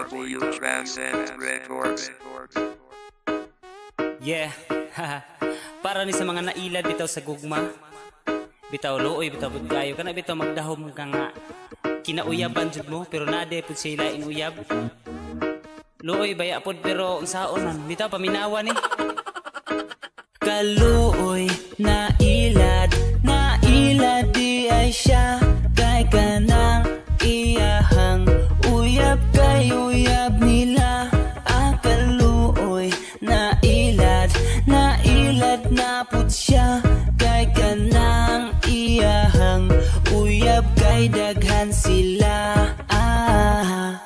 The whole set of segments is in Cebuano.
W Transcend Records. Yeah. Para ni sa mga nailad bitaw sa gugma. Bitaw luoy, bitaw budgayo kana bitaw magdahom ka nga kinauyaban jud mo pero nade pud sila inuyab. Luoy baya pod pero unsaon man bitaw paminawa ni. Kaluoy nailad, nailad di ay siya kay kanang iyahang uyab kay uyab nila. Ah, kaluoy nailad, nailad na pud siya kay kanang iyahang uyab kay daghan sila. Ah.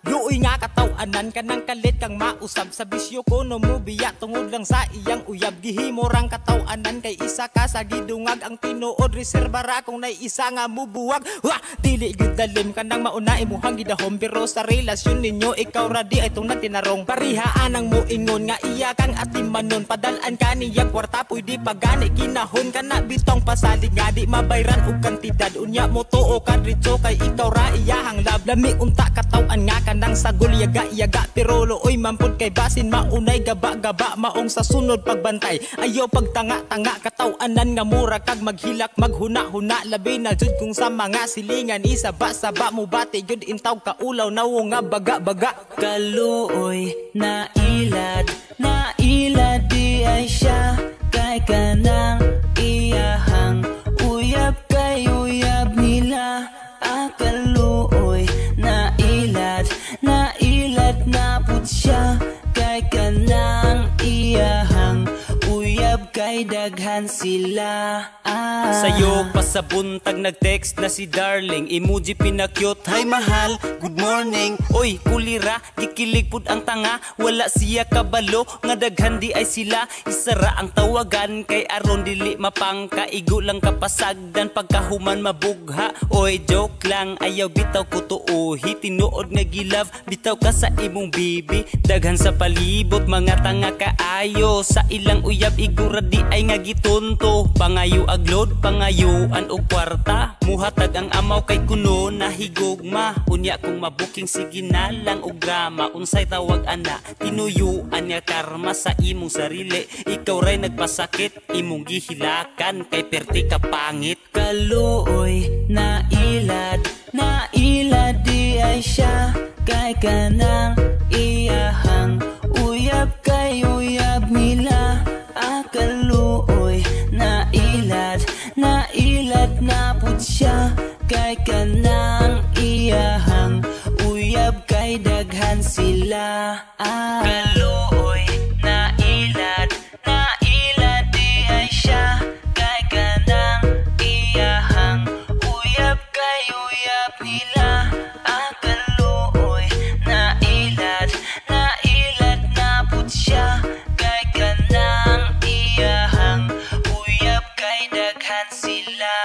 Luoy nga kataw-anan kanang kalit kang mausab sa bisyo ko no mubiya tungod lang sa iyang uyab. Gihimo rang kataw-anan kay isa ka sa gidungag ang tinuod reserba ra kung nay isa nga mubuwag. Wah, dili gyud dalim kanang mauna imuhang gidahom pero sa relasyon ninyo ikaw ra di ay tong nagtinarong. Parihaan ang muingon nga iya kang atimanon, padal-an ka niya kwarta pwede pa gani kinahon kana bitong pasalig nga di mabayran og kantidad. Unya mo tuo ka diretso kay ikaw ra iyahang love. Lami unta kataw-an nga kanang sagol yaga yaga pero luoy mampud kay basin maunay gaba gaba maong sa sunod pagbantay. Ayaw pagtanga tanga kataw-anan nga mura kag maghilak maghuna-huna labi na jud kung sa mga silingan isaba saba mo bati jud intaw kaulaw nawo nga baga baga. Kaluoy nailad, nailad di ay siya kay kanang iyahang uyab kay uyab nila. Ah, kaluoy nailad, nailad na pud siya kay kanang iyahang uyab kay daghan sila. Ah. Sayo pa sa buntag nag-text na si darling, emoji pinakyut, hi mahal, good morning. Oy kulira, gikilig pud ang tanga, wala siya kabalo nga daghan di ay sila. Isara ang tawagan kay aron dili mapangkaigo lang kapasagdan pagkahuman mabugha. Oy joke lang, ayaw bitaw ko tuohi, tinuod nga gilove bitaw ka sa imong bibi. Daghan sa palibot mga tanga kaayo, sa ilang uyab igura di ay nga gitunto. Pangayo aglod, pangayuan og kwarta, muhatag ang amaw kay kuno nahigugma. Unya kung mabuking sige na lang og drama, unsay tawag ana tinuyuan nga karma sa imong sarili. Ikaw ray nagpasakit, imong gihilakan kay perti ka pangit. Kaluoy nailad, nailad di ay siya kay kanang iyahang uyab kay uyab nila. Ah, kaluoy nailad, nailad na pud siya kay kanang iyahang uyab kay daghan sila. Ah. Kaluoy nailad, nailad di ay siya kay kanang iyahang uyab kay uyab nila. Ah, kaluoy nailad, nailad na pud siya kay kanang iyahang uyab kay daghan sila.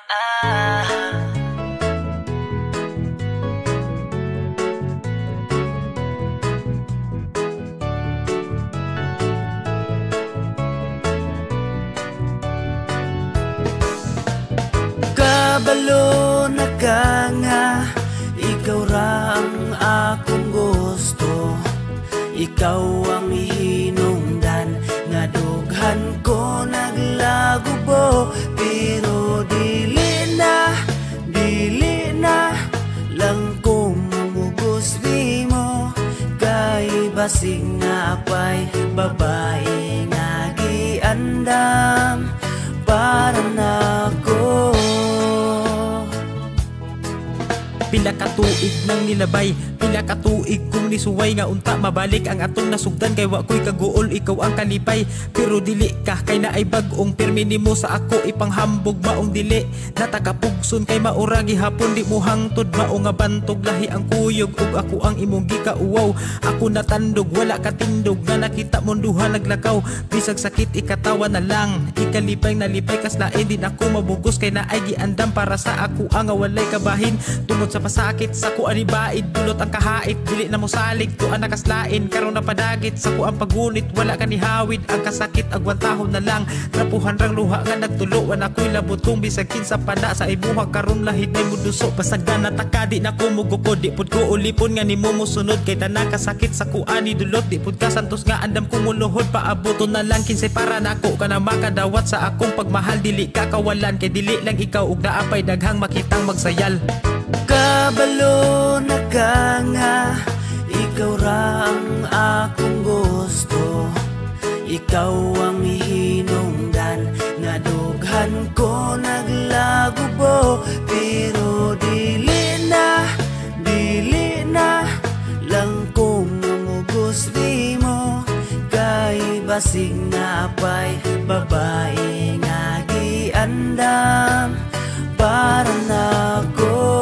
Ah. Kabalo na ka nga, ikaw ra ang akong gusto. Ikaw ang hinungdan nga dughan ko naglagubo. Pero dili na lang ko mamugos nimo. Kay basig nga pa'y babae nga giandam para nako. Pila ka tuig nang nilabay, pila ka tuig kong nisuway nga unta mabalik ang atong nasugdan kay wa ko'y kaguol, ikaw ang kalipay. Pero dili ka kay naay bag-ong pirmi nimo sa ako ipanghambog maong dili natakapugson kay maura gihapon di mo hangtod mao nga bantog lahi ang kuyog ug ako ang imong gikauwaw. Ako natandog wala katindog nga nakita mong duha naglakaw, bisag sakit ikatawa na lang ikalipay nalipay kaslain din ako mabugos kay naay giandam para sa ako ang walay kabahin tungod sa pasakit sa ko ani baid dulot ang kahait, dili na mosalig. Tuan nakaslain, karon na padagit. Sa kuang pagunit, wala ka nihawid. Ang kasakit, agwantahon na lang. Trapuhan rang luha nga nagtulo. Wala ko'y labot kung bisag kinsa pa na sa imuha karon lahid na mo duso. Pasagdan na taka, di na ko mugukod. Di pud ko ulipon nga nimo mosunod. Kay tanan kasakit sa kuan ni dulot. Di pud ka santos nga andam kong muluhod. Paaboto na lang kinsay para nako ka na makadawat sa akong pagmahal. Dili ka kawalan kay dili lang ikaw ug naapay daghang makitang magsayal. Kabalo na ka nga ikaw ra ang akong gusto. Ikaw ang hinungdan nga dughan ko naglagubo. Pero dili na lang ko mamugos nimo. Kay basig na pa'y babae nga giandam para nako.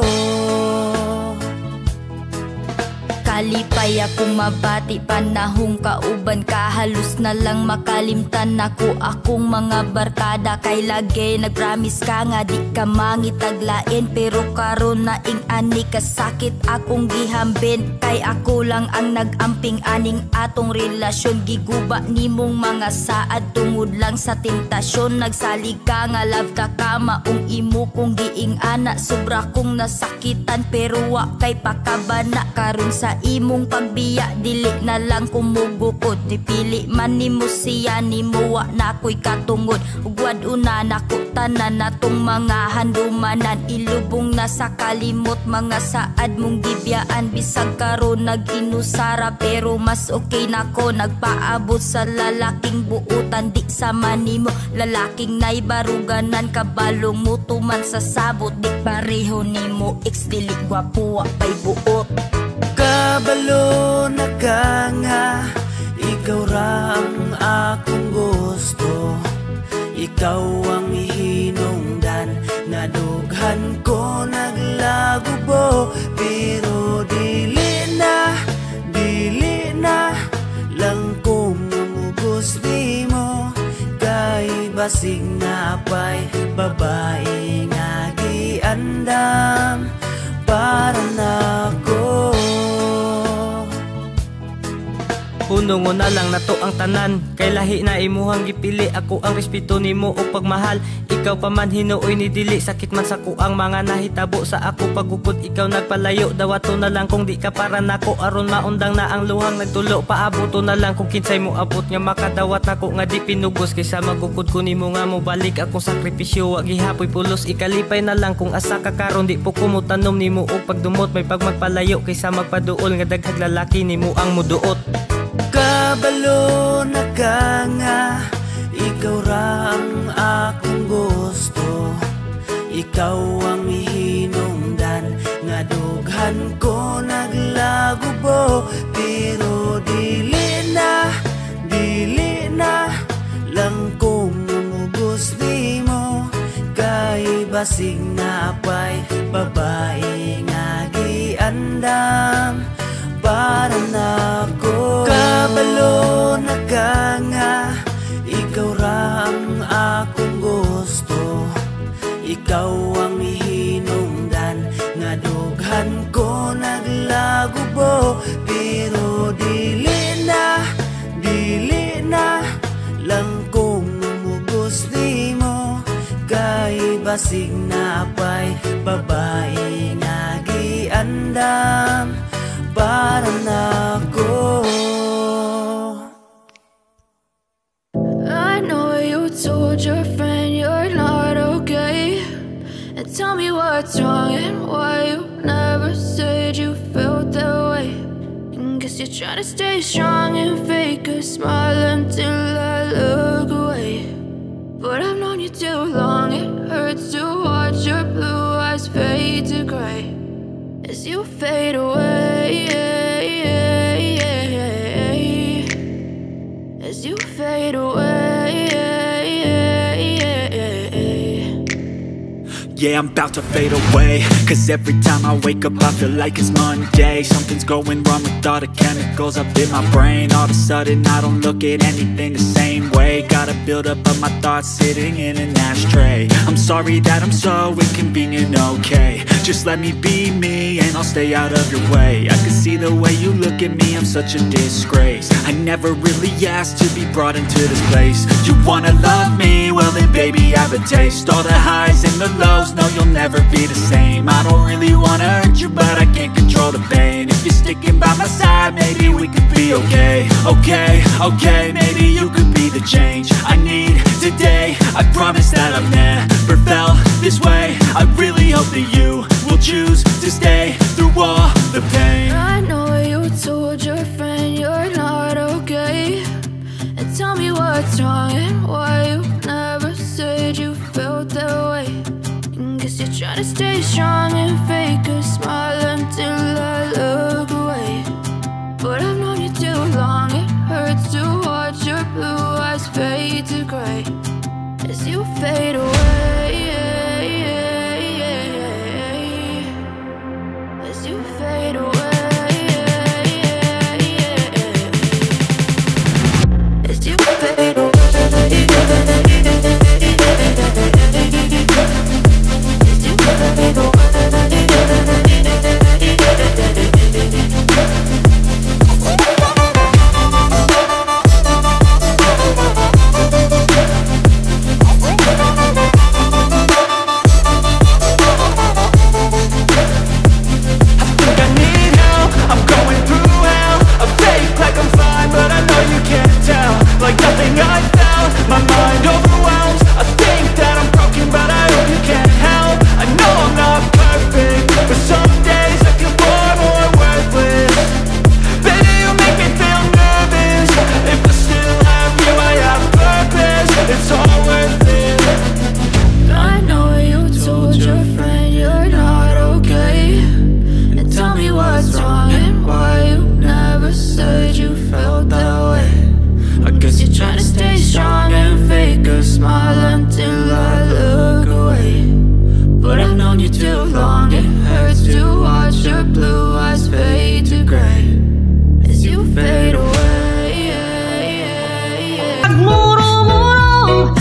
Kalipay akong mabati panahong kauban ka. Halos na lang makalimtan nako akong mga barkada. Kay lagi nagpromise ka nga di ka mangitaglain. Pero karon na ing ani kasakit akong gihambin. Kay ako lang ang nag-amping aning atong relasyon. Giguba nimong mga saad tungod lang sa tentasyon. Nagsalig ka nga love ka ka maong imo kong giing ana. Sobra kong nasakitan pero wa kay pakabana. Karon sa imong pagbiya dili na lang kumugukod. Nipili man nimo siya nimo wa na ko'y katungod. Ug wad-una nako tanan natong mga handumanan. Ilubong na sa kalimot mga saad mong gibiyaan. Bisag karon nag-inusara pero mas okay nako. Nagpaabot sa lalaking buutan di sama nimo. Lalaking naibaruganan kabalo mo tuman sa sabot. Di pareho nimo ex dili gwapo wa pay buot. Kabalo na ka nga ikaw ra ang akong gusto. Ikaw ang hinungdan nga dughan ko naglagubo. Pero dili na lang ko mamugos nimo. Kay basig na pa'y babae nga giandam para nako. Hunongon na lang nato ang tanan. Kay lahi na imuhang gipili. Ako ang respeto nimo og pagmahal. Ikaw pa man hinuoy ni dili. Sakit man sa kuang mga nahitabo. Sa ako pagukod ikaw nagpalayo. Dawato na lang kung di ka para nako. Aron maundang na ang luhang nagtulo. Paaboto na lang kung kinsay mo abot nga makadawat nako nga di pinugos. Kaysa magukod ko nimo nga mobalik akong sakripisyo. Wa gihapoy pulos. Ikalipay na lang kung asa ka karon. Di po ko motanom nimo og pagdumot. May pagmagpalayo kaysa magpaduol nga daghag lalaki nimo ang muduot. Kabalo na ka nga ikaw ra ang akong gusto. Ikaw ang hinungdan nga dughan ko naglagubo. Pero dili na lang ko mamugos nimo. Kay basig na pa'y babae nga giandam para nako. Kabalo na ka nga ikaw ra ang akong gusto. Ikaw ang hinungdan nga dughan ko naglagubo. Pero dili na lang ko mamugos nimo. Kay basig na pa'y babae nga giandam para nako. I know you told your friend you're not okay. And tell me what's wrong and why you never said you felt that way. And guess you're trying to stay strong and fake a smile until I look away. But I've known you too long, it hurts to watch your blue eyes fade to gray as you fade away. As you fade away. Yeah, I'm about to fade away. 'Cause every time I wake up, I feel like it's Monday. Something's going wrong with all the chemicals up in my brain. All of a sudden, I don't look at anything the same way. Gotta build up of my thoughts sitting in an ashtray. I'm sorry that I'm so inconvenient, okay? Just let me be me and I'll stay out of your way. I can see the way you look at me, I'm such a disgrace. I never really asked to be brought into this place. You wanna love me? Well then, baby, I have a taste. All the highs and the lows, no, you'll never be the same. I don't really wanna hurt you, but I can't control the pain. If you're sticking by my side, maybe we could be okay. Okay, maybe you could be the change I need today. I promise that I've never felt this way. I really hope that you will choose to stay through all the pain. I know you told your friend you're not okay. And tell me what's wrong and why you never said you felt that way. And guess you're trying to stay strong and fake a smile until I look away. But I've known you too long, it hurts to watch your blue eyes fade to gray as you fade away. As you fade away. As you fade away. As you fade away. I think I need help, I'm going through hell. I fake like I'm fine, but I know you can't tell. Like nothing I felt, my mind overwhelms. I think that I'm broken, but I hope you can't help. I know I'm not perfect, but some days I feel far more worthless. Baby, you make me feel nervous. If I still have you, I have purpose. It's all worth it. I know you told your friend you're not okay. And tell me what's wrong and why you never said you felt that way. I guess You're trying to stay strong and fake a smile until I look away. But I've known you too long, it hurts to watch your blue